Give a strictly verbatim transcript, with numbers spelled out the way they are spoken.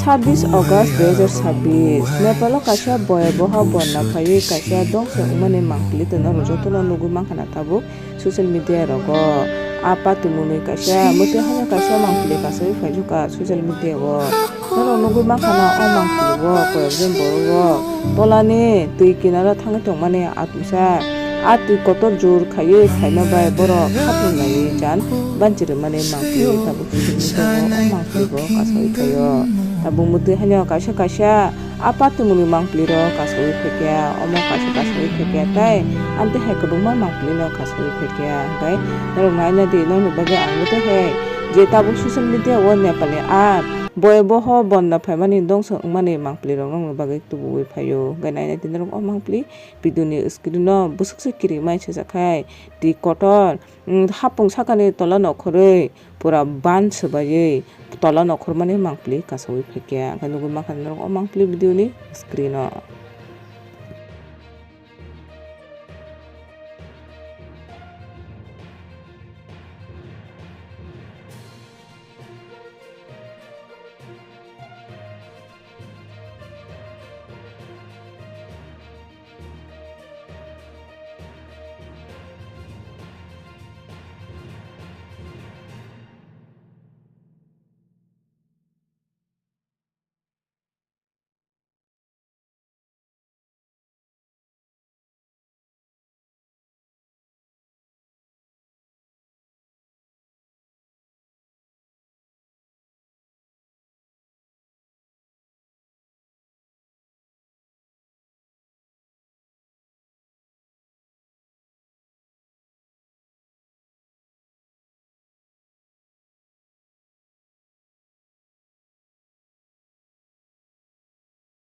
Chabbish August dui hazar chabbish, Nepal o kaisa boyaboha bonna phaiwi kaisa dongso wngmani mangpili tei norok jotono nugwi mankha na tabuk social media rogo. A patimungni kaisa mwtwi hano kaisa mangpili kasawi phaijokha social media o. Norok nugwi mankha na o mangpili o koyokjon borok rok tolani twi kinaro thangwi tongmani atwisa. A twi kotor jur khaiwi phaima bai borok hapung laiwi jan banchi rwmani mangpili tabuk social media o o mangpili bo kasawi phaio. Tabuk mwtwi haino kaisa kaisa a patimungni mangpili rok kasawi phaikha, omo kaisa kasawi phaikha tei amtwi hai kwbangma mangpili no kasawi phaikha. Hwnkhe norok naina di, nokni bagwi ang mwtwi hai je tabuk social media o Nepali a boyaboho bonna phaimani dongso wngmani mangpili rok nokni bagwi tubuwi phaio. Hwnkhe naina di norok o mangpili video ni screen o bwswk se kirimai swijak khai twi kotor, mm, hapung sakani tola nokhorwi pura ban swbaiwi tola nokhormani mangpili kasawi phaikha. Hwnkhe nugwi mankha norok o mangpili video ni screen o.